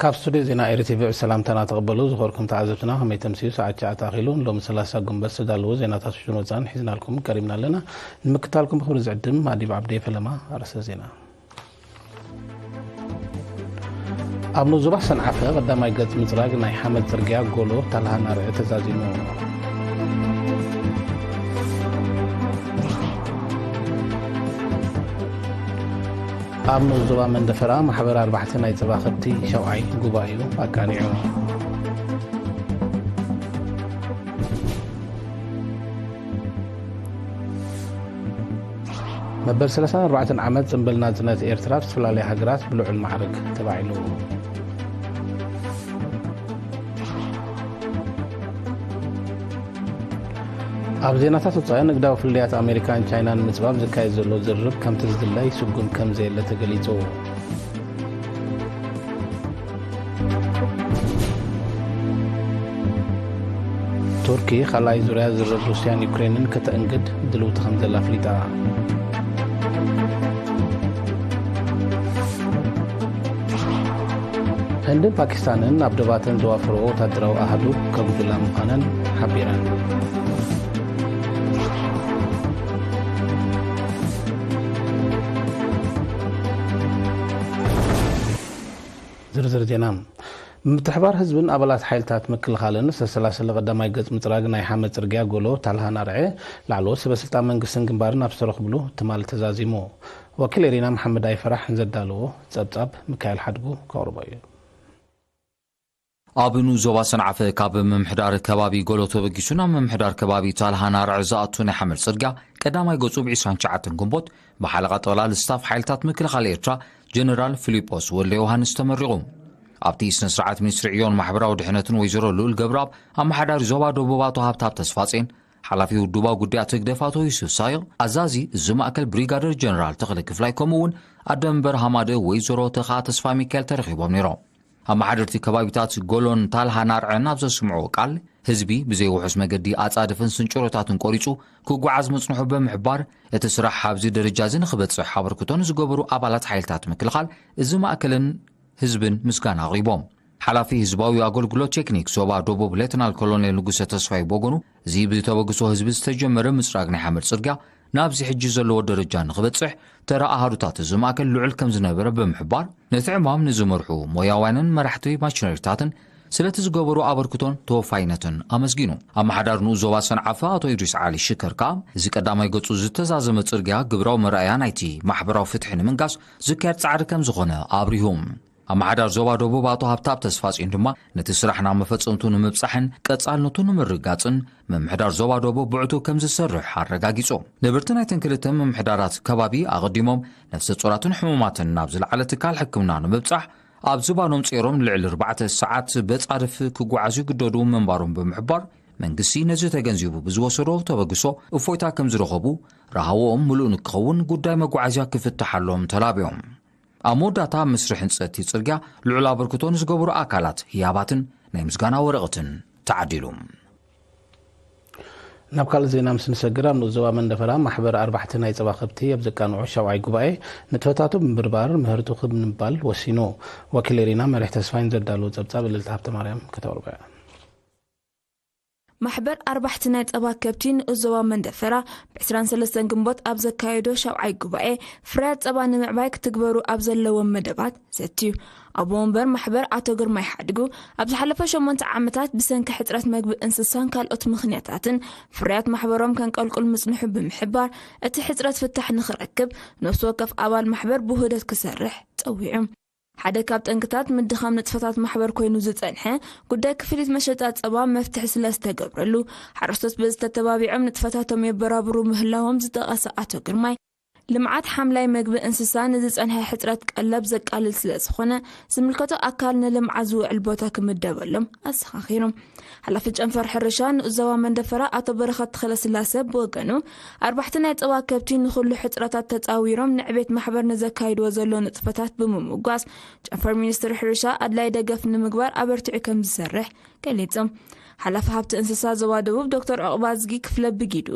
ኣብ ስቱድዮ ዜና ኤሪ ቲቪ ሰላምታና ተቐበሉ። ዝኸበርኩም ተዓዘብትና፣ ከመይ ተምስዩ? ሰዓት ትሽዓተ ኣኺሉ። ሎሚ ሰላሳ ጉንበት ዝተዳለዉ ዜናታት ውሽጥን ወጻእን ሒዝናልኩም ቀሪብና ኣለና። ንምክታልኩም ብኽብሪ ዝዕድም ኣዲብ ዓብዴ። ፈለማ ኣርእስተ ዜና። ኣብ ንኡስ ዞባ ሰንዓፈ ቀዳማይ ገጽ ምጽራግ ናይ ሓመድ ጽርግያ ጎሎ ታልሃ ናርዐ ተዛዚሙ። ኣብ ንኡስ ዞባ መንደፈራ ማሕበር ኣርባሕተ ናይ ጸባ ከብቲ ሻውዓይ ጉባኤኡ ኣቃኒዑ። መበል ሰላሳን ኣርባዕተን ዓመት ጽምብል ናጽነት ኤርትራ ኣብ ዝተፈላለያ ሃገራት ብልዑል ማዕርግ ተባዒሉ። ኣብ ዜናታት ወጻኢ፣ ንግዳዊ ፍልልያት ኣሜሪካን ቻይናን ንምጽባብ ዝካየድ ዘሎ ዝርርብ ከምቲ ዝድለ ይስጉም ከም ዘየለ ተገሊጹ። ቱርኪ ካልኣይ ዙርያ ዝርርብ ሩስያን ዩክሬንን ከተእንግድ ድልውቲ ከም ዘላ ኣፍሊጣ። ህንድን ፓኪስታንን ኣብ ዶባተን ዘዋፈርኦ ወታደራዊ ኣሃዱ ከጉድላ ምዃነን ሓቢረን። ዝርዝር ዜና። ምትሕባር ህዝብን ኣባላት ሓይልታት ምክልኻልን ዝተሰላሰለ ቀዳማይ ገጽ ምጽራግ ናይ ሓመድ ጽርግያ ጎሎ ታልሃ ናርዐ ላዕለዎት ሰበ ስልጣን መንግስትን ግንባርን ኣብ ዝተረኽብሉ ትማሊ ተዛዚሙ። ወኪል ኤሪና መሓመድ ኣይፈራሕ ዘዳለዎ ጸብጻብ ሚካኤል ሓድጉ ከቕርቦ እዩ። ኣብ ንኡስ ዞባ ሰንዓፈ ካብ ምምሕዳር ከባቢ ጎሎ ተበጊሱ ናብ ምምሕዳር ከባቢ ታልሃ ናርዐ ዝኣቱ ናይ ሓመድ ጽርግያ ቀዳማይ ገጹ ብ ዕስራን ትሽዓተን ግንቦት ብሓለቓ ጠቕላሊ ስታፍ ሓይልታት ምክልኻል ኤርትራ ጀነራል ፊሊጶስ ወልደ ዮሃንስ ተመሪቑ። ኣብቲ ስነ ስርዓት ሚኒስትሪ ዕዮን ማሕበራዊ ድሕነትን ወይዘሮ ልኡል ገብረኣብ፣ ኣመሓዳሪ ዞባ ደቡብ ኣቶ ሃብታብ ተስፋጼን፣ ሓላፊ ውድባዊ ጉዳያት ህግደፍ ኣቶ ዩሱፍ ሳይቕ፣ ኣዛዚ እዚ ማእከል ብሪጋደር ጀነራል ተኽለ ክፍላይ፣ ከምኡ እውን ኣደ መንበር ሃማደእ ወይዘሮ ተኽኣ ተስፋ ሚካኤል ተረኺቦም ነይሮም። ኣመሓደርቲ ከባቢታት ጎሎን ታልሃ ናርዐን ኣብ ዘስምዕዎ ቃል፣ ህዝቢ ብዘይውሑስ መገዲ ኣጻድፍን ስንጭሮታትን ቆሪጹ ክጓዓዝ ምጽንሑ ብምሕባር፣ እቲ ስራሕ ኣብዚ ደረጃ እዚ ንኽበጽሕ ኣበርክቶ ንዝገበሩ ኣባላት ሓይልታት ምክልኻል እዚ ማእከልን ህዝብን ምስጋና ኣቕሪቦም። ሓላፊ ህዝባዊ ኣገልግሎት ቴክኒክ ዞባ ደቡብ ሌተናል ኮሎኔል ንጉሰ ተስፋይ ብወገኑ፣ እዚ ብተበግሶ ህዝቢ ዝተጀመረ ምጽራግ ናይ ሓመድ ጽርግያ ናብዚ ሕጂ ዘለዎ ደረጃ ንኽበጽሕ ተራ ኣሃዱታት እዚ ማእከል ልዑል ከም ዝነበረ ብምሕባር፣ ነቲ ዕማም ንዝመርሑ ሞያውያንን መራሕቲ ማሽነሪታትን ስለቲ ዝገበሩ ኣበርክቶን ተወፋይነትን ኣመስጊኑ። ኣመሓዳሪ ንኡስ ዞባ ሰንዓፈ ኣቶ ኢድሪስ ዓሊ ሽከር ከኣ፣ እዚ ቀዳማይ ገጹ ዝተዛዘመ ጽርግያ ግብራዊ መርኣያ ናይቲ ማሕበራዊ ፍትሒ ንምንጋስ ዝካየድ ጻዕሪ ከም ዝኾነ ኣብሪሁ። ኣመሓዳሪ ዞባ ደቡብ ኣቶ ሃብታብ ተስፋጽዮን ድማ፣ ነቲ ስራሕ ናብ መፈጸምቱ ንምብጻሕን ቀጻልነቱ ንምርግጋጽን ምምሕዳር ዞባ ደቡብ ብዕቱብ ከም ዝሰርሕ ኣረጋጊጹ። ነበርቲ ናይተን ክልተ ምምሕዳራት ከባቢ ኣቐዲሞም ነፍሰ ጾራትን ሕሙማትን ናብ ዝለዓለ ትካል ሕክምና ንምብጻሕ ኣብ ዝባኖም ጸይሮም ልዕሊ ኣርባዕተ ሰዓት በጻድፍ ክጓዓዙ ይግደዱ ምንባሮም ብምሕባር፣ መንግስቲ ነዚ ተገንዚቡ ብዝወሰዶ ተበግሶ እፎይታ ከም ዝረኸቡ፣ ረሃብኦም ምሉእ ንክኸውን ጉዳይ መጓዓዝያ ክፍትሓሎም ተላብዮም። ኣብ መወዳእታ፣ ኣብ መስርሕ ህንጸት እቲ ጽርግያ ልዑል ኣበርክቶ ንዝገበሩ ኣካላት ህያባትን ናይ ምስጋና ወረቐትን ተዓዲሉ። ናብ ካልእ ዜና ምስ ንሰግር፣ ኣብ ንኡስ ዞባ መንደፈራ ማሕበር ኣርባሕቲ ናይ ጸባ ከብቲ ኣብ ዘቃንዖ ሻውዓይ ጉባኤ ንጥፈታቱ ብምብርባር ምህርቱ ክብ ንምባል ወሲኑ። ወኪል ኤሪና መሪሕ ተስፋይን ዘዳለዎ ጸብጻብ እልልታ ሃብተማርያም ከተቕርቦ እያ። ማሕበር ኣርባሕቲ ናይ ጸባ ከብቲ ንኡስ ዞባ መንደፈራ ብ ዕስራን ሰለስተን ግንቦት ኣብ ዘካየዶ ሻውዓይ ጉባኤ፣ ፍርያት ጸባ ንምዕባይ ክትግበሩ ኣብ ዘለዎም መደባት ዘትዩ። ኣቦ ወንበር ማሕበር ኣቶ ግርማይ ሓድጉ፣ ኣብ ዝሓለፈ ሸሞንተ ዓመታት ብሰንኪ ሕጽረት መግቢ እንስሳን ካልኦት ምኽንያታትን ፍርያት ማሕበሮም ከንቀልቁል ምጽንሑ ብምሕባር፣ እቲ ሕጽረት ፍታሕ ንኽረክብ ነፍሲ ወከፍ ኣባል ማሕበር ብውህደት ክሰርሕ ጸዊዑ። ሓደ ካብ ጠንቅታት ምድኻም ንጥፈታት ማሕበር ኮይኑ ዝጸንሐ ጉዳይ ክፍሊት መሸጣ ጸባ መፍትሒ ስለ ዝተገብረሉ፣ ሓረስቶት በዚ ተተባቢዖም ንጥፈታቶም የበራብሩ ምህላዎም ዝጠቐሰ ኣቶ ግርማይ፣ ልምዓት ሓምላይ መግቢ እንስሳ ንዝጸንሐ ሕጽረት ቀለብ ዘቃልል ስለ ዝኾነ፣ ዝምልከቶ ኣካል ንልምዓት ዝውዕል ቦታ ክምደበሎም ኣዘኻኺሩ። ሓላፊ ጨንፈር ሕርሻ ንኡስ ዞባ መንደፈራ ኣቶ በረኸት ተኽለስላሰ ብወገኑ፣ ኣርባሕቲ ናይ ጸባ ከብቲ ንኹሉ ሕጽረታት ተጻዊሮም ንዕቤት ማሕበር ንዘካይድዎ ዘሎ ንጥፈታት ብምምጓስ፣ ጨንፈር ሚኒስትሪ ሕርሻ ኣድላይ ደገፍ ንምግባር ኣበርቲዑ ከም ዝሰርሕ ገሊጹ። ሓላፊ ሃብቲ እንስሳ ዞባ ደቡብ ዶክተር ዑቕባዝጊ ክፍለ ብጊዱ፣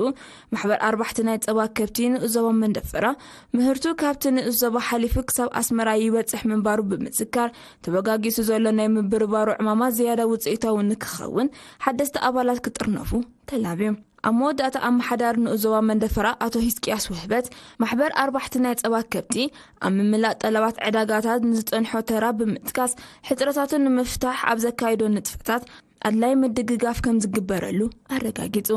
ማሕበር ኣርባሕቲ ናይ ጸባ ከብቲ ንኡስ ዞባ መንደፈራ ኤርትራ ምህርቱ ካብቲ ንኡስ ዞባ ሓሊፉ ክሳብ ኣስመራ ይበጽሕ ምንባሩ ብምዝካር፣ ተበጋጊሱ ዘሎ ናይ ምብርባሩ ዕማማ ዝያዳ ውጽኢታዊ ንክኸውን ሓደስቲ ኣባላት ክጥርነፉ ተላብዮም። ኣብ መወዳእታ ኣመሓዳሪ ንኡስ ዞባ መንደፈራ ኣቶ ሂዝቅያስ ውህበት፣ ማሕበር ኣርባሕቲ ናይ ጸባ ከብቲ ኣብ ምምላእ ጠለባት ዕዳጋታት ንዝጸንሖ ተራ ብምጥቃስ፣ ሕጽረታቱ ንምፍታሕ ኣብ ዘካየዶ ንጥፈታት ኣድላይ ምድግጋፍ ከም ዝግበረሉ ኣረጋጊጹ።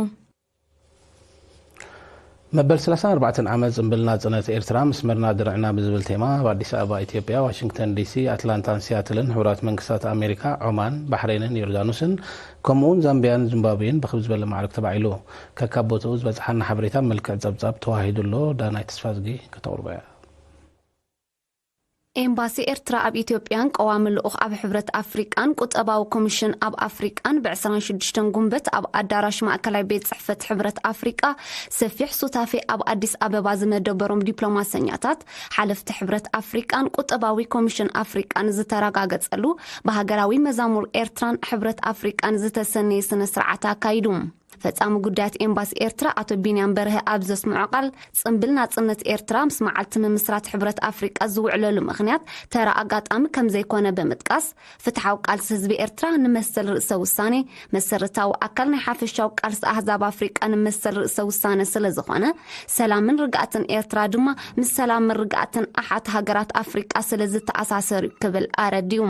መበል ሰላሳን ኣርባዕተን ዓመት ጽምብል ናጽነት ኤርትራ፣ ምስመርና ድርዕና ብዝብል ቴማ፣ ኣብ ኣዲስ ኣበባ ኢትዮጵያ፣ ዋሽንግተን ዲሲ፣ ኣትላንታን ሲያትልን፣ ሕቡራት መንግስታት ኣሜሪካ፣ ዖማን፣ ባሕሬንን ዮርዳኖስን፣ ከምኡውን ዛምቢያን ዚምባብዌን ብኽብ ዝበለ ማዕርግ ተባዒሉ። ከካብ ቦታኡ ዝበጽሓና ሓበሬታ መልክዕ ጸብጻብ ተዋሂዱ ኣሎ። ዳናይ ተስፋዝጊ ከተቕርቦ እያ። ኤምባሲ ኤርትራ ኣብ ኢትዮጵያን ቀዋሚ ልኡኽ ኣብ ሕብረት ኣፍሪቃን ቁጠባዊ ኮሚሽን ኣብ ኣፍሪቃን ብ ዕስራን ሽዱሽተን ጉንበት ኣብ ኣዳራሽ ማእከላይ ቤት ጽሕፈት ሕብረት ኣፍሪቃ ሰፊሕ ሱታፌ ኣብ ኣዲስ ኣበባ ዝመደበሮም ዲፕሎማሰኛታት፣ ሓለፍቲ ሕብረት ኣፍሪቃን ቁጠባዊ ኮሚሽን ኣፍሪቃን ዝተረጋገጸሉ ብሃገራዊ መዛሙር ኤርትራን ሕብረት ኣፍሪቃን ዝተሰነየ ስነ ስርዓት ኣካይዱ። ፈጻሚ ጉዳያት ኤምባሲ ኤርትራ ኣቶ ቢንያም በርሀ ኣብ ዘስምዖ ቃል፣ ጽምብል ናጽነት ኤርትራ ምስ መዓልቲ ምምስራት ሕብረት ኣፍሪቃ ዝውዕለሉ ምኽንያት ተራ ኣጋጣሚ ከም ዘይኮነ ብምጥቃስ፣ ፍትሓዊ ቃልሲ ህዝቢ ኤርትራ ንመሰል ርእሰ ውሳኔ፣ መሰረታዊ ኣካል ናይ ሓፈሻዊ ቃልሲ ኣህዛብ ኣፍሪቃ ንመሰል ርእሰ ውሳነ ስለ ዝኾነ፣ ሰላምን ርግኣትን ኤርትራ ድማ ምስ ሰላምን ርግኣትን ኣሓት ሃገራት ኣፍሪቃ ስለ ዝተኣሳሰር እዩ ክብል ኣረዲኡ።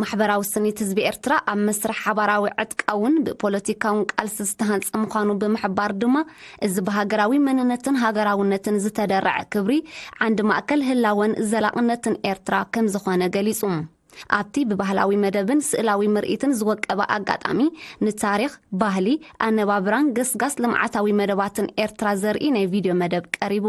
ማሕበራዊ ስኒት ህዝቢ ኤርትራ ኣብ መስርሕ ሓባራዊ ዕጥቃውን ብፖለቲካውን ቃልሲ ዝተሃንጸ ምዃኑ ብምሕባር ድማ፣ እዚ ብሃገራዊ መንነትን ሃገራውነትን ዝተደረዐ ክብሪ ዓንዲ ማእከል ህላወን ዘላቕነትን ኤርትራ ከም ዝኾነ ገሊጹ። ኣብቲ ብባህላዊ መደብን ስእላዊ ምርኢትን ዝወቀበ ኣጋጣሚ፣ ንታሪኽ፣ ባህሊ፣ ኣነባብራን ገስጋስ ልምዓታዊ መደባትን ኤርትራ ዘርኢ ናይ ቪድዮ መደብ ቀሪቡ።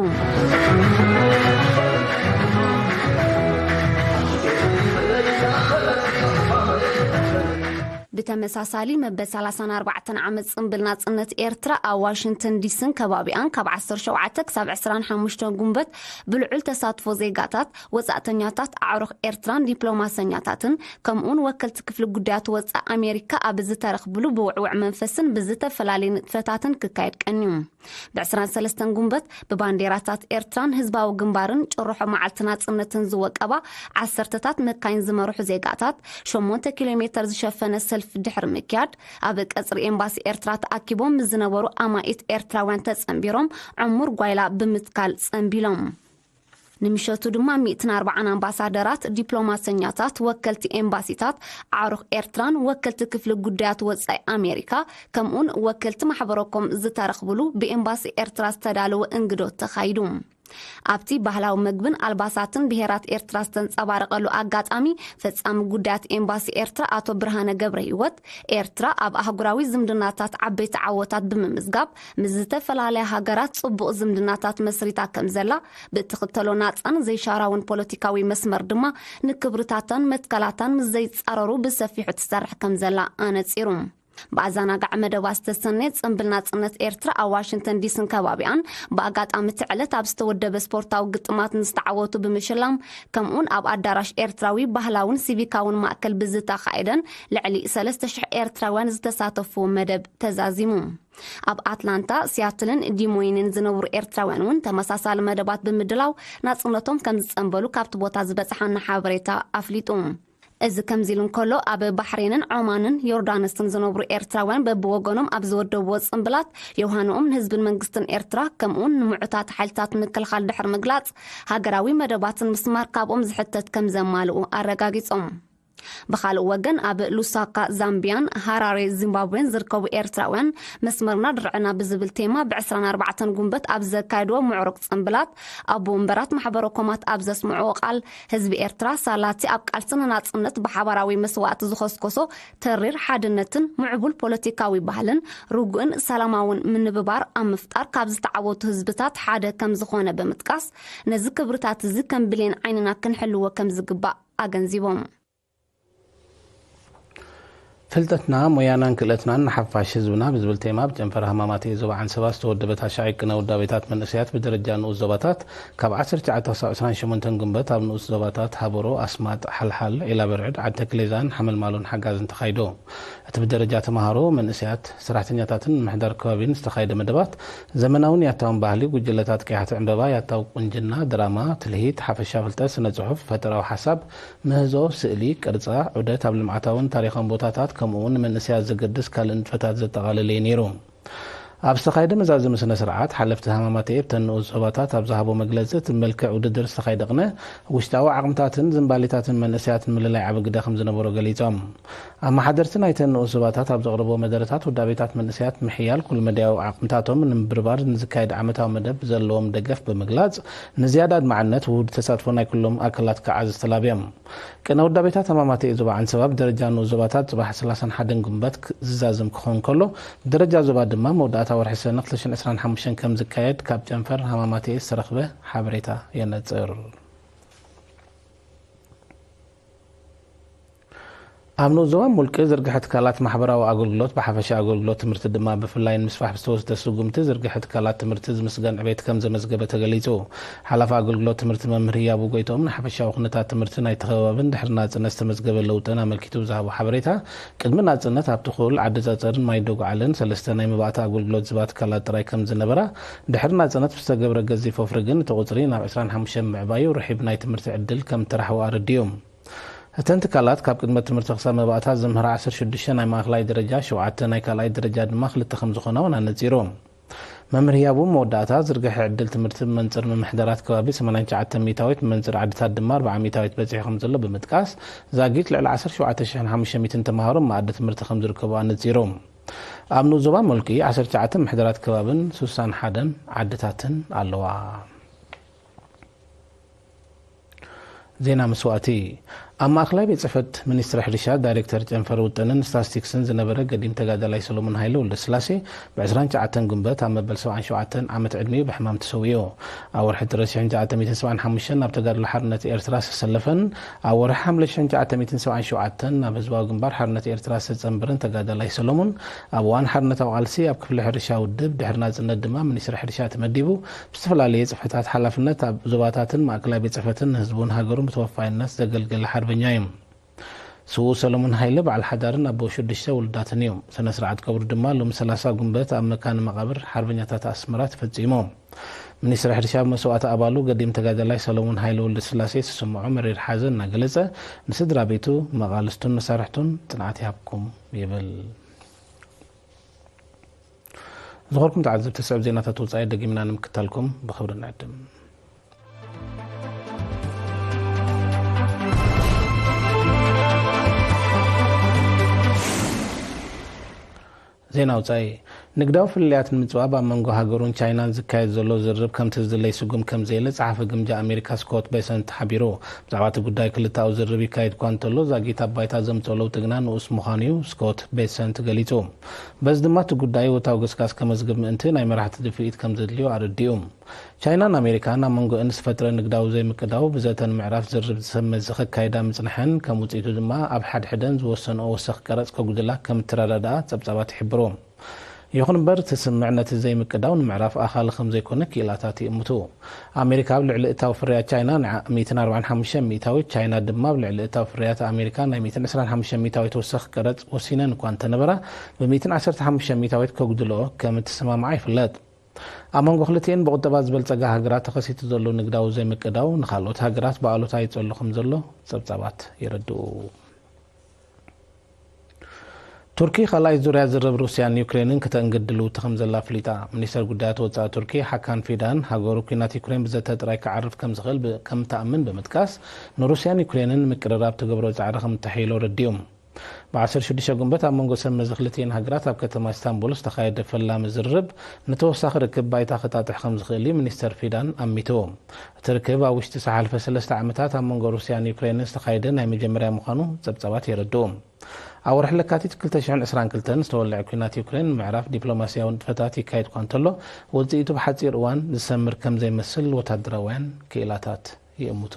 ብተመሳሳሊ፣ መበል ሰላሳን ኣርባዕተን ዓመት ጽምብል ናጽነት ኤርትራ ኣብ ዋሽንግተን ዲሲን ከባቢኣን ካብ ዓሰርተ ሸውዓተ ክሳብ ዕስራን ሓሙሽተን ጉንበት ብልዑል ተሳትፎ ዜጋታት፣ ወጻእተኛታት፣ ኣዕሩኽ ኤርትራን ዲፕሎማሰኛታትን ከምኡውን ወከልቲ ክፍሊ ጉዳያት ወጻኢ ኣሜሪካ ኣብ ዝተረኽብሉ ብውዕውዕ መንፈስን ብዝተፈላለየ ንጥፈታትን ክካየድ ቀንዩ። ብ ዕስራን ሰለስተን ጉንበት ብባንዴራታት ኤርትራን ህዝባዊ ግንባርን ጭርሖ መዓልቲ ናጽነትን ዝወቀባ ዓሰርተታት መካይን ዝመርሑ ዜጋታት ሸሞንተ ኪሎ ሜተር ዝሸፈነ ሰልፊ ድሕሪ ምክያድ፣ ኣብ ቀጽሪ ኤምባሲ ኤርትራ ተኣኪቦም ምስ ዝነበሩ ኣማኢት ኤርትራውያን ተጸንቢሮም ዕሙር ጓይላ ብምትካል ጸንቢሎም። ንምሸቱ ድማ ሚእትን ኣርባዓን ኣምባሳደራት፣ ዲፕሎማሰኛታት፣ ወከልቲ ኤምባሲታት፣ ኣዕሩኽ ኤርትራን ወከልቲ ክፍሊ ጉዳያት ወጻኢ ኣሜሪካ፣ ከምኡን ወከልቲ ማሕበረኮም ዝተረኽብሉ ብኤምባሲ ኤርትራ ዝተዳለወ እንግዶት ተኻይዱ። ኣብቲ ባህላዊ መግብን ኣልባሳትን ብሄራት ኤርትራ ዝተንጸባረቐሉ ኣጋጣሚ፣ ፈጻሚ ጉዳያት ኤምባሲ ኤርትራ ኣቶ ብርሃነ ገብረ ህይወት፣ ኤርትራ ኣብ ኣህጉራዊ ዝምድናታት ዓበይቲ ዓወታት ብምምዝጋብ፣ ምስ ዝተፈላለያ ሃገራት ጽቡቕ ዝምድናታት መስሪታ ከም ዘላ፣ ብእትኽተሎ ናጻን ዘይሻራውን ፖለቲካዊ መስመር ድማ ንክብርታታን መትከላታን ምስ ዘይጻረሩ ብሰፊሑ ትሰርሕ ከም ዘላ ኣነጺሩ። ብኣዘናጋዒ መደባት ዝተሰነየ ጽምብል ናጽነት ኤርትራ ኣብ ዋሽንግተን ዲሲን ከባቢኣን ብኣጋጣሚ እቲ ዕለት ኣብ ዝተወደበ ስፖርታዊ ግጥማት ንዝተዓወቱ ብምሽላም፣ ከምኡውን ኣብ ኣዳራሽ ኤርትራዊ ባህላውን ሲቪካውን ማእከል ብዝተኻየደን ልዕሊ ሰለስተ ሽሕ ኤርትራውያን ዝተሳተፉ መደብ ተዛዚሙ። ኣብ ኣትላንታ፣ ሲያትልን ዲሞይንን ዝነብሩ ኤርትራውያን እውን ተመሳሳሊ መደባት ብምድላው ናጽነቶም ከም ዝጸንበሉ ካብቲ ቦታ ዝበጽሓና ሓበሬታ ኣፍሊጡ። እዚ ከምዚ ኢሉ እንከሎ፣ ኣብ ባሕሬንን ዖማንን ዮርዳኖስን ዝነብሩ ኤርትራውያን በብወገኖም ኣብ ዝወደብዎ ጽምብላት፣ ዮሃንኦም ንህዝብን መንግስትን ኤርትራ፣ ከምኡውን ንምዑታት ሓይልታት ምክልኻል ድሕሪ ምግላጽ፣ ሃገራዊ መደባትን ምስማር ካብኦም ዝሕተት ከም ዘማልኡ ኣረጋጊጾም። ብኻልእ ወገን፣ ኣብ ሉሳካ ዛምቢያን ሃራሬ ዚምባብዌን ዝርከቡ ኤርትራውያን፣ መስመርና ድርዕና ብዝብል ቴማ ብ ዕስራን ኣርባዕተን ጉንበት ኣብ ዘካየድዎ ምዕሩግ ጽምብላት፣ ኣቦ ወንበራት ማሕበረ ኮማት ኣብ ዘስምዕዎ ቃል፣ ህዝቢ ኤርትራ ሳላቲ ኣብ ቃልሲ ንናጽነት ብሓባራዊ መስዋእቲ ዝኸስከሶ ተሪር ሓድነትን ምዕቡል ፖለቲካዊ ባህልን ርጉእን ሰላማውን ምንብባር ኣብ ምፍጣር ካብ ዝተዓወቱ ህዝብታት ሓደ ከም ዝኾነ ብምጥቃስ፣ ነዚ ክብርታት እዚ ከም ብሌን ዓይንና ክንሕልዎ ከም ዝግባእ ኣገንዚቦም። ፍልጠትና፣ ሞያናን ክእለትናን ንሓፋሽ ህዝብና ብዝብል ቴማ፣ ብጨንፈር ሃማማተ ዞባ ዓንሰባ ዝተወደበ ታሽዓይ ቅነ ውዳቤታት መንእሰያት ብደረጃ ንኡስ ዞባታት፣ ካብ ዓሰርተ ትሽዓተ ክሳብ ዕስራን ሸሞንተን ግንቦት፣ ኣብ ንኡስ ዞባታት ሃበሮ፣ ኣስማጥ፣ ሓልሓል፣ ዒላ በርዕድ፣ ዓዲ ተክሌዛን ሓመልማሎን ሓጋዝን ተኻይዶ። እቲ ብደረጃ ተምሃሮ፣ መንእሰያት፣ ሰራሕተኛታትን ምምሕዳር ከባቢን ዝተኻየደ መደባት፣ ዘመናውን ያታውን ባህሊ፣ ጉጅለታት ቀያሕቲ ዕምበባ፣ ያታዊ ቁንጅና፣ ድራማ፣ ትልሂት፣ ሓፈሻ ፍልጠት፣ ስነ ጽሑፍ፣ ፈጠራዊ ሓሳብ፣ ምህዞ፣ ስእሊ፣ ቅርጻ፣ ዑደት ኣብ ልምዓታውን ታሪኻውን ቦታታት፣ ከምኡ እውን ንመንእሰያት ዘገድስ ካልእ ንጥፈታት ዘጠቓለለ እዩ ነይሩ። ኣብ ዝተኻየደ መዛዘሚ ስነ ስርዓት፣ ሓለፍቲ ሃማማተ ኣብተን ንኡስ ዞባታት ኣብ ዝሃቦ መግለጺ፣ እቲ ብመልክዕ ውድድር ዝተኻየደ ቅነ፣ ውሽጣዊ ዓቕምታትን ዝንባሌታትን መንእሰያት ንምልላይ ዓቢ ግደ ከም ዝነበሮ ገሊጾም። ኣመሓደርቲ ናይተን ንኡስ ዞባታት ኣብ ዘቕረብዎ መደረታት፣ ውዳቤታት መንእሰያት ምሕያል ኩልመዳያዊ ዓቕምታቶም ንምብርባር ንዝካየድ ዓመታዊ መደብ ዘለዎም ደገፍ ብምግላጽ፣ ንዝያዳ ኣድማዕነት ውሁድ ተሳትፎ ናይ ኩሎም ኣካላት ክዓዝዝ ተላብዮም። ቅነ ውዳቤታት ሃማማተ ዞባ ዓንሰባ ብደረጃ ንኡስ ዞባታት ጽባሕ ሰላሳን ሓደን ግንቦት ክ-፣ ዝዛዘም ክኸውን ከሎ፣ ብደረጃ ዞባ ድማ መወዳእታ ወርሒ ሰነ ክልተ ሽሕን ዕስራን ሓሙሽተን ከም ዝካየድ ካብ ጨንፈር ሃማማተ ዝተረኽበ ሓበሬታ የነጽር። ኣብ ንኡስ ዞባ ሙልቂ ዝርግሐ ትካላት ማሕበራዊ ኣገልግሎት ብሓፈሻ ኣገልግሎት ትምህርቲ ድማ ብፍላይ ንምስፋሕ ብዝተወስደ ስጉምቲ ዝርግሐ ትካላት ትምህርቲ ዝምስገን ዕቤት ከም ዘመዝገበ ተገሊጹ። ሓላፊ ኣገልግሎት ትምህርቲ መምህር ህያቡ ጎይትኦም ንሓፈሻዊ ኩነታት ትምህርቲ ናይቲ ከባብን ድሕሪ ናጽነት ዝተመዝገበ ለውጥን ኣመልኪቱ ብዝሃቦ ሓበሬታ፣ ቅድሚ ናጽነት ኣብ ትኹል፣ ዓዲ ጸጸርን ማይ ዶጉዓልን ሰለስተ ናይ መባእቲ ኣገልግሎት ዝህባ ትካላት ጥራይ ከም ዝነበራ፣ ድሕሪ ናጽነት ብዝተገብረ ገዚፍ ወፍሪ ግን እቲ ቁጽሪ ናብ ዕስራን ሓሙሽተን ምዕባዩ ርሒብ ናይ ትምህርቲ ዕድል ከም እተራሕወ ኣረዲኡ። እተን ትካላት ካብ ቅድመ ትምህርቲ ክሳብ መባእታ ዘምህራ ዓሰርተ ሽዱሽተ ናይ ማእከላይ ደረጃ፣ ሸውዓተ ናይ ካልኣይ ደረጃ ድማ ክልተ ከም ዝኾና እውን ኣነጺሩ። መምህር ህያቡ መወዳእታ ዝርግሐ ዕድል ትምህርቲ ብመንጽር ምምሕዳራት ከባቢ ሰማንያን ትሽዓተን ሚእታዊት፣ ብመንጽር ዓድታት ድማ ኣርብዓ ሚእታዊት በጺሑ ከም ዘሎ ብምጥቃስ፣ ዛጊት ልዕሊ ዓሰርተ ሸውዓተ ሽሕን ሓሙሽተ ሚእትን ተምሃሮ መኣዲ ትምህርቲ ከም ዝርከቡ ኣነጺሩ። ኣብ ንኡስ ዞባ ሙልቂ ዓሰርተ ትሽዓተ ምምሕዳራት ከባብን ስሳን ሓደን ዓድታትን ኣለዋ። ዜና መስዋእቲ። ኣብ ማእከላይ ቤት ጽሕፈት ሚኒስትሪ ሕርሻ ዳይሬክተር ጨንፈር ውጥንን ስታስቲክስን ዝነበረ ገዲም ተጋዳላይ ሰሎሞን ሃይለ ወልደስላሴ፣ ብ ዕስራን ትሽዓተን ግንቦት ኣብ መበል ሰብዓን ሸውዓተን ዓመት ዕድሚኡ ብሕማም ተሰዊኡ። ኣብ ወርሒ ጥሪ ሽሕን ትሽዓተ ሚእትን ሰብዓን ሓሙሽተን ናብ ተጋድሎ ሓርነት ኤርትራ ዝተሰለፈን ኣብ ወርሒ ሓምለ ሽሕን ትሽዓተ ሚእትን ሰብዓን ሸውዓተን ናብ ህዝባዊ ግንባር ሓርነት ኤርትራ ዝተጸንበረን ተጋዳላይ ሰሎሞን፣ ኣብ እዋን ሓርነታዊ ቃልሲ ኣብ ክፍሊ ሕርሻ ውድብ፣ ድሕሪ ናጽነት ድማ ሚኒስትሪ ሕርሻ ተመዲቡ፣ ብዝተፈላለየ ጽፍሕታት ሓላፍነት ኣብ ዞባታትን ማእከላይ ቤት ጽሕፈትን ንህዝቡን ሃገሩን ብተወፋይነት ዘገልገለ ሓርበኛ እዩ። ስዉእ ሰሎሞን ሃይለ በዓል ሓዳርን ኣቦ ሽዱሽተ ውሉዳትን እዩ። ስነ ስርዓት ቀብሩ ድማ ሎሚ ሰላሳ ጉንበት ኣብ መካነ መቓብር ሓርበኛታት ኣስመራ ተፈጺሙ። ሚኒስትሪ ሕርሻ ብመስዋእቲ ኣባሉ ገዲም ተጋዳላይ ሰሎሞን ሃይለ ወልደስላሴ ዝተሰምዖ መሪር ሓዘን እናገለጸ፣ ንስድራ ቤቱ፣ መቓልስቱን መሳርሕቱን ጽንዓት ይሃብኩም ይብል። ዝኸበርኩም ተዓዘብቲ፣ ስዕብ ዜናታት ወጻኢ ደጊምና ንምክታልኩም ብኽብሪ ንዕድም። ዜና ወጻኢ። ንግዳዊ ፍልልያት ንምጽባብ ኣብ መንጎ ሃገሩን ቻይናን ዝካየድ ዘሎ ዝርርብ ከምቲ ዝድለይ ስጉም ከም ዘየለ ጸሓፊ ግምጃ ኣሜሪካ ስኮት ቤሰንት ሓቢሩ። ብዛዕባ እቲ ጉዳይ ክልተኣዊ ዝርርብ ይካየድ እኳ እንተሎ፣ ዛጊት ኣብ ባይታ ዘምጽኦ ለውጢ ግና ንኡስ ምዃኑ እዩ ስኮት ቤሰንት ገሊጹ። በዚ ድማ እቲ ጉዳይ እወታዊ ገስጋስ ከመዝግብ ምእንቲ ናይ መራሕቲ ድፍኢት ከም ዘድልዮ ኣረዲኡ። ቻይናን ኣሜሪካን ኣብ መንጎአን ዝተፈጥረ ንግዳዊ ዘይምቅዳው ብዘተ ንምዕራፍ ዝርርብ ዝሰመ ዝኸካይዳ ምጽንሐን ከም ውጽኢቱ ድማ ኣብ ሓድሕደን ዝወሰንኦ ወሰኽ ቀረጽ ከጉድላ ከም እተረዳድኣ ጸብጻባት ይሕብሩ። ይኹን እምበር እቲ ስምምዕ ነቲ ዘይምቅዳው ንምዕራፍ ኣኻሊ ከም ዘይኮነ ክኢላታት ይእምቱ። ኣሜሪካ ኣብ ልዕሊ እታው ፍርያት ቻይና ንዓ-፣ ሚእትን ኣርባዓን ሓሙሽተን ሚእታዊት፣ ቻይና ድማ ኣብ ልዕሊ እታው ፍርያት ኣሜሪካ ናይ ሚእትን ዕስራን ሓሙሽተን ሚእታዊት ወሰኽ ቀረጽ ወሲነን እኳ እንተነበራ፣ ብሚእትን ዓሰርተ ሓሙሽተን ሚእታዊት ከጉድልኦ ከም እትሰማምዓ ይፍለጥ። ኣብ መንጎ ክልቲኤን ብቁጠባ ዝበልጸጋ ሃገራት ተኸሲቱ ዘሎ ንግዳዊ ዘይምቅዳው ንኻልኦት ሃገራት ብኣሉታ ይጸሉ ከም ዘሎ ጸብጻባት የረድኡ። ቱርኪ ካልኣይ ዙርያ ዝርርብ ሩስያን ዩክሬንን ከተእንግድ ድልውቲ ከም ዘላ ኣፍሊጣ። ሚኒስተር ጉዳያት ወጻኢ ቱርኪ ሓካን ፊዳን፣ ሃገሩ ኲናት ዩክሬን ብዘተ ጥራይ ክዓርፍ ከም ዝኽእል ብ-፣ ከም ትኣምን ብምጥቃስ፣ ንሩስያን ዩክሬንን ንምቅርራብ ትገብሮ ጻዕሪ ከም እተሐይሎ ረዲኡ። ብ ዓሰርተ ሽዱሽተ ጉንበት ኣብ መንጎ ሰብ መዚ ክልቲኤን ሃገራት ኣብ ከተማ ኢስታንቡል ዝተኻየደ ፈላሚ ዝርርብ ንተወሳኺ ርክብ ባይታ ክጣጥሕ ከም ዝኽእል እዩ ሚኒስተር ፊዳን ኣሚቱ። እቲ ርክብ ኣብ ውሽጢ ዝሓለፈ ሰለስተ ዓመታት ኣብ መንጎ ሩስያን ዩክሬንን ዝተኻየደ ናይ መጀመርያ ምዃኑ ጸብጻባት የረድኡ። ኣብ ወርሒ ለካቲት ክልተ ሽሕን ዕስራን ክልተን ዝተወልዐ ኲናት ዩክሬን ንምዕራፍ ዲፕሎማስያዊ ንጥፈታት ይካየድ እኳ እንተሎ፣ ውጽኢቱ ብሓጺር እዋን ዝሰምር ከም ዘይመስል ወታደራውያን ክኢላታት ይእምቱ።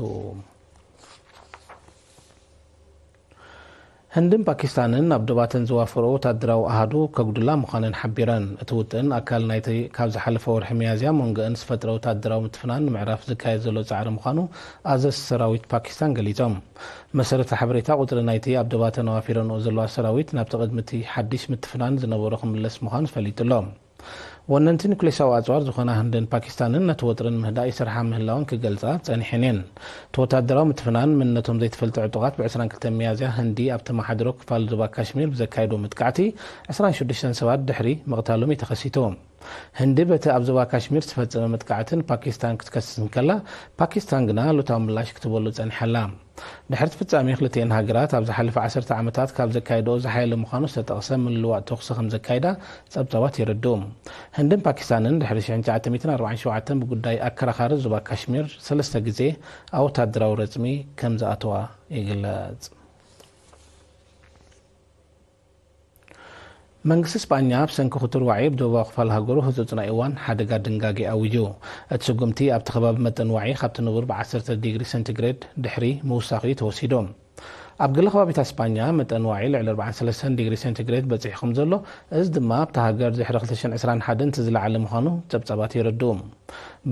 ህንድን ፓኪስታንን ኣብ ዶባተን ዝዋፈሮ ወታደራዊ ኣሃዱ ከጉድላ ምዃነን ሓቢረን። እቲ ውጥን ኣካል ናይቲ ካብ ዝሓለፈ ወርሒ ሚያዝያ መንጎአን ዝፈጥረ ወታደራዊ ምትፍናን ንምዕራፍ ዝካየድ ዘሎ ጻዕሪ ምዃኑ ኣዘዝቲ ሰራዊት ፓኪስታን ገሊጾም። መሰረተ ሓበሬታ ቁጽሪ ናይቲ ኣብ ዶባተን ኣዋፊረንኦ ዘለዋ ሰራዊት ናብቲ ቅድሚ እቲ ሓድሽ ምትፍናን ዝነበሮ ክምለስ ምዃኑ ፈሊጡ ኣሎ። ወነንቲ ኒኩሌሳዊ ኣጽዋር ዝኾና ህንድን ፓኪስታንን ነቲ ወጥሪ ንምህዳእ ይሰርሓ ምህላወን ክገልጻ ጸኒሐን እየን። እቲ ወታደራዊ ምትፍናን መንነቶም ዘይተፈልጠ ዕጡቓት ብ ዕስራን ክልተን ሚያዝያ ህንዲ ኣብ ተመሓድሮ ክፋል ዞባ ካሽሚር ብዘካየዶ መጥቃዕቲ ዕስራን ሽዱሽተን ሰባት ድሕሪ ምቕታሎም እዩ ተኸሲቱ። ህንዲ በቲ ኣብ ዞባ ካሽሚር ዝተፈጸመ መጥቃዕቲ ንፓኪስታን ክትከስስ እንከላ፣ ፓኪስታን ግና ኣሉታዊ ምላሽ ክትበሉ ጸኒሓ ኣላ። ድሕሪ እቲ ፍጻሜ ክልቲኤን ሃገራት ኣብ ዝሓለፈ ዓሰርተ ዓመታት ካብ ዘካየድኦ ዝሓየለ ምዃኑ ዝተጠቕሰ ምልውዋጥ ተኹሲ ከም ዘካይዳ ጸብጻባት የረድኡ። ህንድን ፓኪስታንን ድሕሪ ሽሕን ትሽዓተ ሚእትን ኣርባዓን ሸውዓተን ብጉዳይ ኣከራኻሪ ዞባ ካሽሚር ሰለስተ ግዜ ኣብ ወታደራዊ ረጽሚ ከም ዝኣተዋ ይግለጽ። መንግስቲ ስጳኛ ኣብ ሰንኪ ክቱር ዋዒ ኣብ ደቡባዊ ክፋል ሃገሩ ህጹጽ ናይ እዋን ሓደጋ ድንጋጌ ኣዊጁ። እቲ ስጉምቲ ኣብቲ ከባቢ መጠን ዋዒ ካብቲ ንቡር ብ ዓሰርተ ዲግሪ ሴንቲግሬድ ድሕሪ ምውሳኹ እዩ ተወሲዱ። ኣብ ገለ ከባቢታት ስጳኛ መጠን ዋዒ ልዕሊ ኣርባዓን ሰለስተን ዲግሪ ሴንቲግሬድ በጺሑ ከም ዘሎ፣ እዚ ድማ ኣብታ ሃገር ድሕሪ ክልተ ሽሕን ዕስራን ሓደን እቲ ዝለዓለ ምዃኑ ጸብጻባት የረድኡ።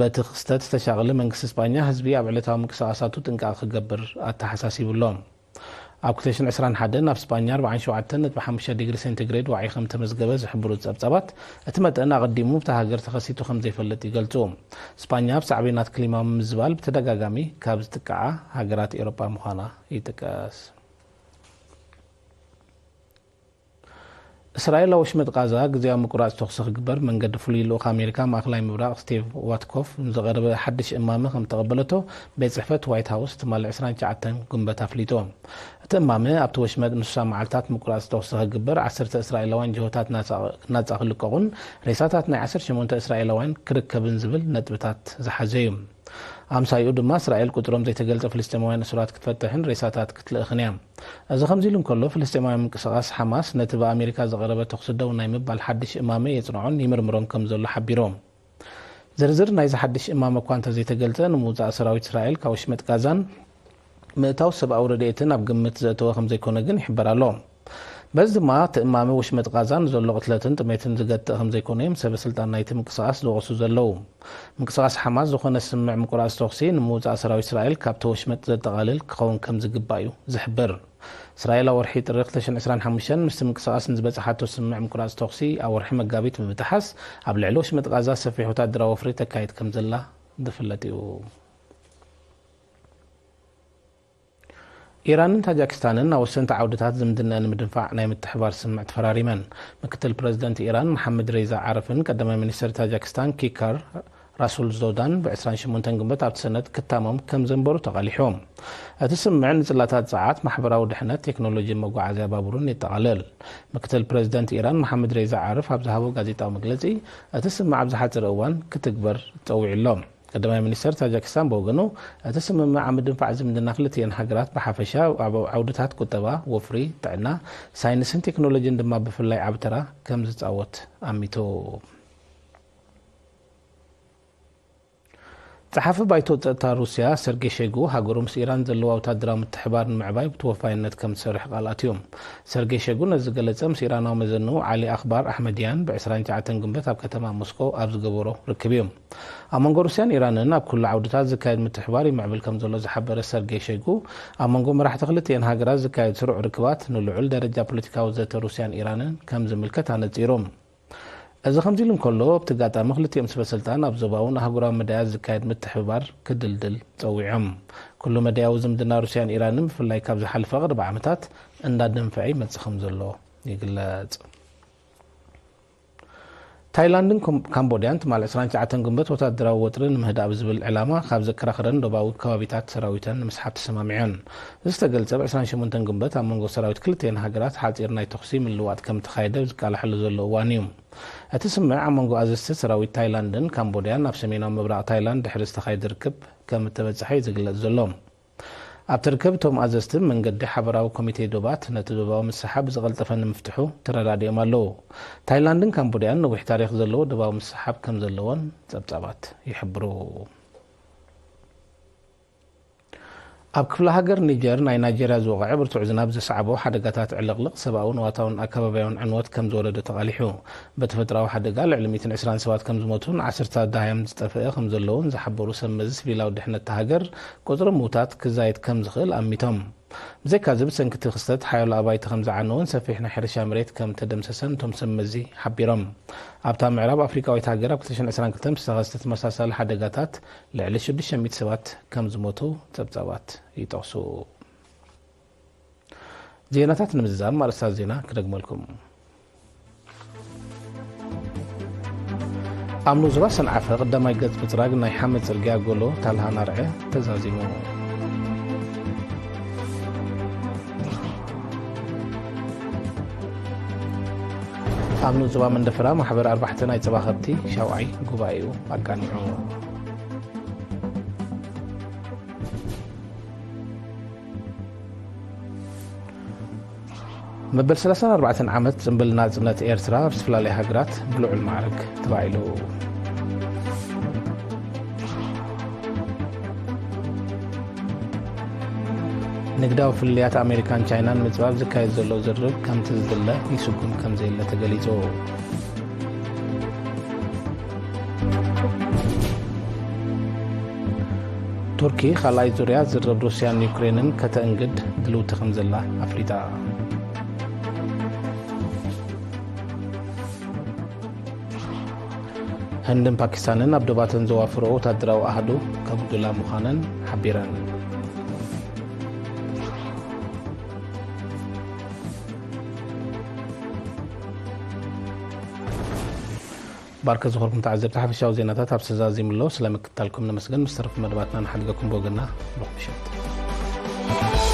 በቲ ክስተት ዝተሻቐለ መንግስቲ ስጳኛ ህዝቢ ኣብ ዕለታዊ ምንቅስቓሳቱ ጥንቃቐ ክገብር ኣተሓሳሲቡ ኣሎ። ኣብ ክልተ ሽሕን ዕስራን ሓደን ኣብ ስጳኛ ኣርባዓን ሸውዓተን ነጥቢ ሓሙሽተ ዲግሪ ሴንቲግሬድ ዋዒ ከም ተመዝገበ ዝሕብሩ ጸብጻባት፣ እቲ መጠን ኣቐዲሙ ኣብታ ሃገር ተኸሲቱ ከም ዘይፈልጥ ይገልጹ። ስጳኛ ኣብ ሳዕቤናት ክሊማ ምምዝባል ብተደጋጋሚ ካብ ዝጥቅዓ ሃገራት ኤውሮጳ ምዃና ይጥቀስ። እስራኤል ኣብ ወሽመጥ ቃዛ ግዝያዊ ምቁራጽ ተኹሲ ክግበር መንገዲ ፍሉይ ልኡኽ ኣሜሪካ ማእከላይ ምብራቕ ስቲቭ ዋትኮፍ ንዝቐረበ ሓድሽ እማመ ከም ዝተቐበለቶ ቤት ጽሕፈት ዋይት ሃውስ ትማሊ ዕስራን ትሽዓተን ጉንበት ኣፍሊጡ። እቲ እማመ ኣብቲ ወሽመጥ ንስሳ መዓልታት ምቁራጽ ተኹሲ ክግበር፣ ዓሰርተ እስራኤላውያን ጅሆታት ናጻ ናጻ ክልቀቑን ሬሳታት ናይ ዓሰርተ ሸሞንተ እስራኤላውያን ክርከብን ዝብል ነጥብታት ዝሓዘ እዩ። ኣምሳይኡ ድማ እስራኤል ቁጽሮም ዘይተገልጸ ፍልስጤማውያን እሱራት ክትፈትሕን ሬሳታት ክትልእኽን እያ። እዚ ከምዚ ኢሉ እንከሎ፣ ፍልስጤማውያን ምንቅስቓስ ሓማስ ነቲ ብኣሜሪካ ዝቐረበ ተኹሲ ደው ናይ ምባል ሓድሽ እማመ የጽንዖን ይምርምሮን ከም ዘሎ ሓቢሩ። ዝርዝር ናይዚ ሓድሽ እማመ እኳ እንተዘይተገልጸ፣ ንምውጻእ ሰራዊት እስራኤል ካብ ወሽመጥ ጋዛን ምእታው ሰብኣዊ ረድኤትን ኣብ ግምት ዘእተወ ከም ዘይኮነ ግን ይሕበር ኣሎ። በዚ ድማ፣ እቲ እማመ ወሽመጥ ጋዛ ንዘሎ ቅትለትን ጥሜትን ዝገትእ ከም ዘይኮነ እዮም ሰበ ስልጣን ናይቲ ምንቅስቓስ ዝወቕሱ ዘለዉ። ምንቅስቓስ ሓማስ ዝኾነ ስምምዕ ምቁራጽ ተኹሲ ንምውጻእ ሰራዊት እስራኤል ካብቲ ወሽመጥ ዘጠቓልል ክኸውን ከም ዝግባእ እዩ ዝሕብር። እስራኤል ኣብ ወርሒ ጥሪ ክልተ ሽሕን ዕስራን ሓሙሽተን ምስቲ ምንቅስቓስ ንዝበጽሓቶ ስምምዕ ምቁራጽ ተኹሲ ኣብ ወርሒ መጋቢት ብምጥሓስ ኣብ ልዕሊ ወሽመጥ ጋዛ ሰፊሕ ወታደራዊ ወፍሪ ተካይድ ከም ዘላ ዝፍለጥ እዩ። ኢራንን ታጃኪስታንን ኣብ ወሰንቲ ዓውድታት ዝምድነአን ንምድንፋዕ ናይ ምትሕባር ስምምዕ ተፈራሪመን። ምክትል ፕረዚደንት ኢራን መሓመድ ሬዛ ዓረፍን ቀዳማይ ሚኒስትር ታጃኪስታን ኪካር ራሱል ዞዳን ብ ዕስራን ሸሞንተን ግንቦት ኣብቲ ሰነድ ክታሞም ከም ዘንበሩ ተቓሊሑ። እቲ ስምምዕ ንጽላታት ጸዓት፣ ማሕበራዊ ድሕነት፣ ቴክኖሎጂን መጓዓዝያ ባቡርን የጠቓልል። ምክትል ፕረዚደንት ኢራን መሓመድ ሬዛ ዓረፍ ኣብ ዝሃቦ ጋዜጣዊ መግለጺ፣ እቲ ስምምዕ ኣብ ዝሓጸረ እዋን ክትግበር ጸዊዑ ኣሎ። ቀዳማይ ሚኒስተር ታጃኪስታን ብወገኑ፣ እቲ ስምምዕ ኣብ ምድንፋዕ ዝምድና ክልቲኤን ሃገራት ብሓፈሻ፣ ኣብ ዓውድታት ቁጠባ፣ ወፍሪ፣ ጥዕና፣ ሳይንስን ቴክኖሎጂን ድማ ብፍላይ ዓቢ ተራ ከም ዝጻወት ኣሚቱ። ጸሓፊ ባይቶ ጸጥታ ሩስያ ሰርጌ ሸይጉ፣ ሃገሩ ምስ ኢራን ዘለዋ ወታደራዊ ምትሕባር ንምዕባይ ብተወፋይነት ከም ትሰርሕ ቃል ኣትዩ። ሰርጌ ሸይጉ ነዚ ዝገለጸ፣ ምስ ኢራናዊ መዘንኡ ዓሊ ኣኽባር ኣሕመድያን ብ ዕስራን ትሽዓተን ግንቦት ኣብ ከተማ ሞስኮ ኣብ ዝገበሮ ርክብ እዩ። ኣብ መንጎ ሩስያን ኢራንን ኣብ ኩሉ ዓውድታት ዝካየድ ምትሕባር ይምዕብል ከም ዘሎ ዝሓበረ ሰርጌ ሸይጉ፣ ኣብ መንጎ መራሕቲ ክልቲኤን ሃገራት ዝካየድ ስሩዕ ርክባት ንልዑል ደረጃ ፖለቲካዊ ዘተ ሩስያን ኢራንን ከም ዝምልከት ኣነጺሩ። እዚ ከምዚ ኢሉ እንከሎ፣ ኣብቲ ኣጋጣሚ ክልቲኦም ሰበ ስልጣን ኣብ ዞባውን ኣህጉራዊ መዳያት ዝካየድ ምትሕብባር ክድልድል ጸዊዖም። ኩሉ መዳያዊ ዝምድና ሩስያን ኢራንን ብፍላይ ካብ ዝሓለፈ ቅርብ ዓመታት እንዳደንፈዐ ይመጽእ ከም ዘሎ ይግለጽ። ታይላንድን ኮም-፣ ካምቦድያን ትማል ዕስራን ትሽዓተን ግንቦት ወታደራዊ ወጥሪ ንምህዳእ ብዝብል ዕላማ ካብ ዘከራኽረን ዶባዊ ከባቢታት ሰራዊተን ንምስሓብ ተሰማሚዐን። እዚ ዝተገልጸ ብ ዕስራን ሸሞንተን ግንቦት ኣብ መንጎ ሰራዊት ክልቲኤን ሃገራት ሓጺር ናይ ተኹሲ ምልውዋጥ ከም ተኻየደ ዝቃላሐሉ ዘሎ እዋን እዩ። እቲ ስምምዕ ኣብ መንጎ ኣዘዝቲ ሰራዊት ታይላንድን ካምቦድያን ኣብ ሰሜናዊ ምብራቕ ታይላንድ ድሕሪ ዝተኻየደ ርክብ ከም እተበጽሐ እዩ ዝግለጽ ዘሎ። ኣብቲ ርክብ እቶም ኣዘዝቲ መንገዲ ሓበራዊ ኮሚቴ ዶባት ነቲ ዶባዊ ምስሓብ ብዝቐልጠፈ ንምፍትሑ ተረዳዲኦም ኣለዉ። ታይላንድን ካምቦድያን ነዊሕ ታሪኽ ዘለዎ ዶባዊ ምስሓብ ከም ዘለወን ጸብጻባት ይሕብሩ። ኣብ ክፍለ ሃገር ኒጀር ናይ ናይጄርያ ዝወቕዐ ብርቱዕ ዝናብ ዘስዓቦ ሓደጋታት ዕልቕልቕ ሰብኣውን ንዋታውን ኣከባብያውን ዕንወት ከም ዝወለደ ተቓሊሑ። በተፈጥሮኣዊ ሓደጋ ልዕሊ ሚእትን ዕስራን ሰባት ከም ዝሞቱን ዓሰርታት ደሃዮም ዝጠፍአ ከም ዘለውን ዝሓበሩ ሰብ መዚ፣ ሲቪላዊ ድሕነት እታ ሃገር ቁጽሪ ምዉታት ክዛየድ ከም ዝኽእል ኣሚቶም። ብዘይካዚ፣ ብሰንኪ እቲ ክስተት ሓያሎ ኣባይቲ ከም ዝዓነውን ሰፊሕ ናይ ሕርሻ መሬት ከም ተደምሰሰን እቶም ሰብ መዚ ሓቢሮም። ኣብታ ምዕራብ ኣፍሪቃዊት ሃገር ኣብ ክልተ ሽሕን ዕስራን ክልተን ብዝተኸስተ ተመሳሳሊ ሓደጋታት ልዕሊ ሽዱሽተ ሚእቲ ሰባት ከም ዝሞቱ ጸብጻባት ይጠቕሱ። ዜናታት ንምዝዛም ኣርእስታት ዜና ክደግመልኩም። ኣብ ኑዝባ ሰንዓፈ ቀዳማይ ገጽ ምጽራግ ናይ ሓመድ ጽርግያ ጎሎ ታልሃ ናርዐ ተዛዚሙ። ኣብ ኑዝባ መንደፈራ ማሕበር ኣርባሕተ ናይ ጸባ ከብቲ ሻውዓይ ጉባኤኡ ኣቃኒዑ። መበል ሰላሳን ኣርባዕተን ዓመት ጽምብል ናጽነት ኤርትራ ኣብ ዝተፈላለያ ሃገራት ብልዑል ማዕርግ ተባዒሉ። ንግዳዊ ፍልልያት ኣሜሪካን ቻይናን ንምጽባብ ዝካየድ ዘሎ ዝርርብ ከምቲ ዝድለ ይስጉም ከም ዘየለ ተገሊጹ። ቱርኪ ካልኣይ ዙርያ ዝርርብ ሩስያን ዩክሬንን ከተእንግድ ድልውቲ ከም ዘላ ኣፍሊጣ። ህንድን ፓኪስታንን ኣብ ዶባተን ዘዋፍርኦ ወታደራዊ ኣሃዱ ከጉድላ ምዃነን ሓቢረን። ባርከ ዝኾርኩም ተዓዘብቲ፣ ሓፈሻዊ ዜናታት ኣብ ሰዛዚሙ ኣሎ። ስለ ምክትታልኩም ነመስግን። ምስ ተረፉ መደባትና ንሓድገኩም ብወገንና። ብሩኽ ምሸት።